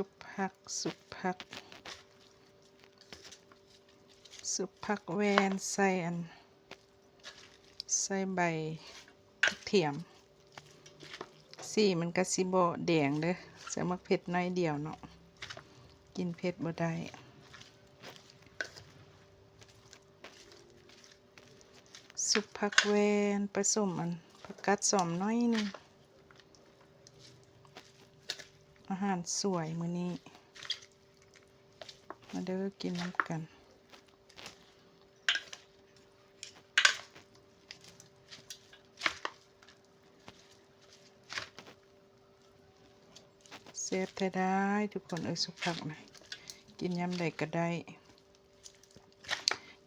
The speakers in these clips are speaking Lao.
ຊຸບຜັກ ຊຸບຜັກ ຊຸບຜັກແວ່ນໃສ່ອັນ ໃສ່ໃບກະທຽມ. ສີມັນກະຊິບໍ່ແດງເດີ້ ໃສ່ໝາກເຜັດໜ້ອຍດຽວເນາະ ກິນເຜັດບໍ່ໄດ້. ຊຸບຜັກແວ່ນປະສົມອັນ ຜັກກາດສອມໜ້ອຍໜຶ່ງ. ອາຫານສວຍມື້ນີ້ ມາເດີ້ ກິນນຳກັນ. ແຊບແທ້ດາຍທຸກຄົນເອີຍ ຊຸບຜັກນະ ກິນຍາມໃດກະໄດ້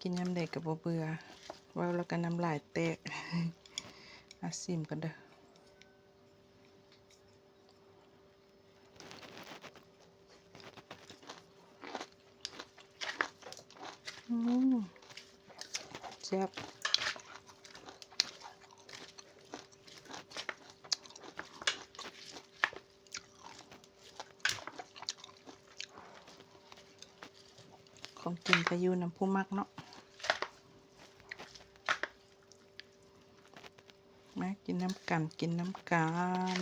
ກິນຍາມໃດກະບໍ່ເບື່ອ ເວົ້າແລ້ວກະນ້ຳລາຍແຕກ. ອາ ຊີມກ່ອນເດີ້. ອືມ ແຊບ. ຂອງກິນກະຢູ່ນຳຜູ້ມັກເນາະ. ມາກິນນຳກັນ ກິນນຳກັນ.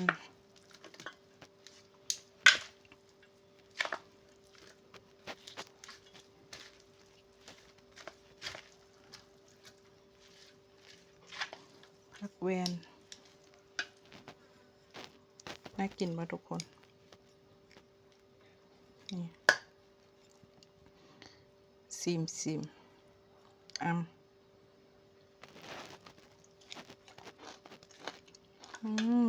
ຜັກແວ່ນ ໜ້າກິນບໍ່ທຸກຄົນ? ນີ້ ຊີມໆ ອຳ ອືມ